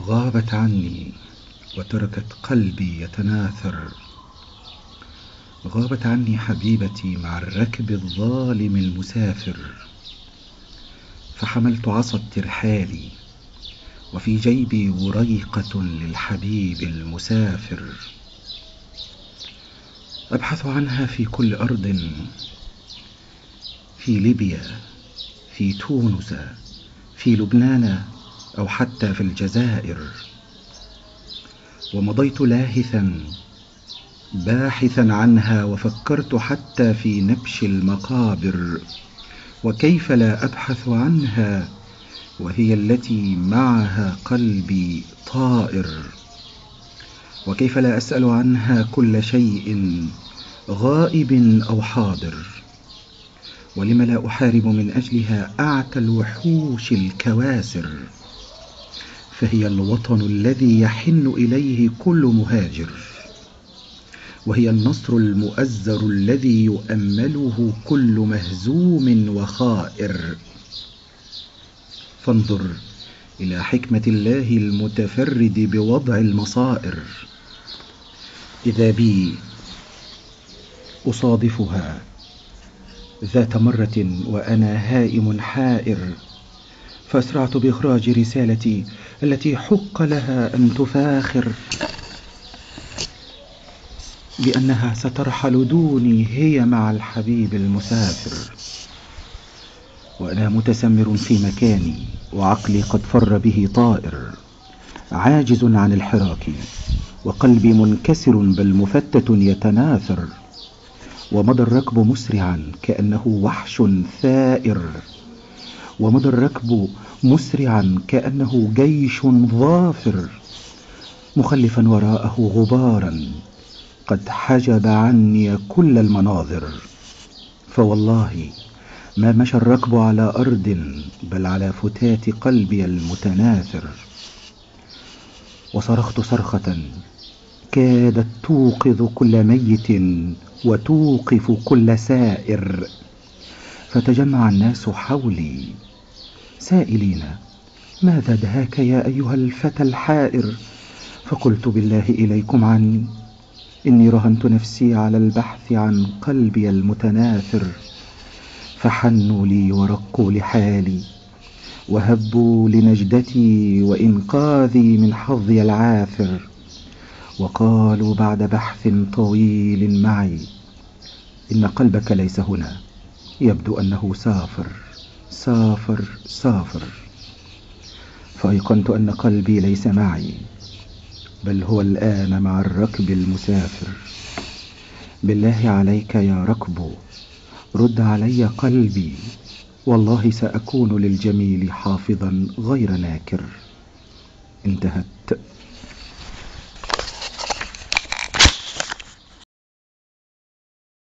غابت عني وتركت قلبي يتناثر. غابت عني حبيبتي مع الركب الظالم المسافر، فحملت عصا الترحال وفي جيبي وريقة للحبيب المسافر. أبحث عنها في كل أرض، في ليبيا، في تونس، في لبنان، أو حتى في الجزائر. ومضيت لاهثا باحثا عنها، وفكرت حتى في نبش المقابر. وكيف لا أبحث عنها وهي التي معها قلبي طائر؟ وكيف لا أسأل عنها كل شيء غائب أو حاضر؟ ولم لا أحارب من أجلها أعتى الوحوش الكواسر؟ فهي الوطن الذي يحن إليه كل مهاجر، وهي النصر المؤزر الذي يؤمله كل مهزوم وخائر. فانظر إلى حكمة الله المتفرد بوضع المصائر. إذا بي أصادفها ذات مرة وأنا هائم حائر، فأسرعت بإخراج رسالتي التي حق لها أن تفاخر بأنها سترحل دوني هي مع الحبيب المسافر. وأنا متسمر في مكاني وعقلي قد فر به طائر، عاجز عن الحراك، وقلبي منكسر بل مفتت يتناثر. ومضى الركب مسرعا كأنه وحش ثائر، ومضى الركب مسرعا كأنه جيش ظافر، مخلفا وراءه غبارا قد حجب عني كل المناظر. فوالله ما مشى الركب على أرض بل على فتات قلبي المتناثر. وصرخت صرخة كادت توقظ كل ميت وتوقف كل سائر، فتجمع الناس حولي سائلين: ماذا دهاك يا أيها الفتى الحائر؟ فقلت: بالله إليكم عني، إني رهنت نفسي على البحث عن قلبي المتناثر. فحنوا لي ورقوا لحالي، وهبوا لنجدتي وإنقاذي من حظي العاثر. وقالوا بعد بحث طويل معي: إن قلبك ليس هنا، يبدو أنه سافر سافر سافر. فأيقنت أن قلبي ليس معي، بل هو الآن مع الركب المسافر. بالله عليك يا ركب، رد علي قلبي، والله سأكون للجميل حافظا غير ناكر. انتهت.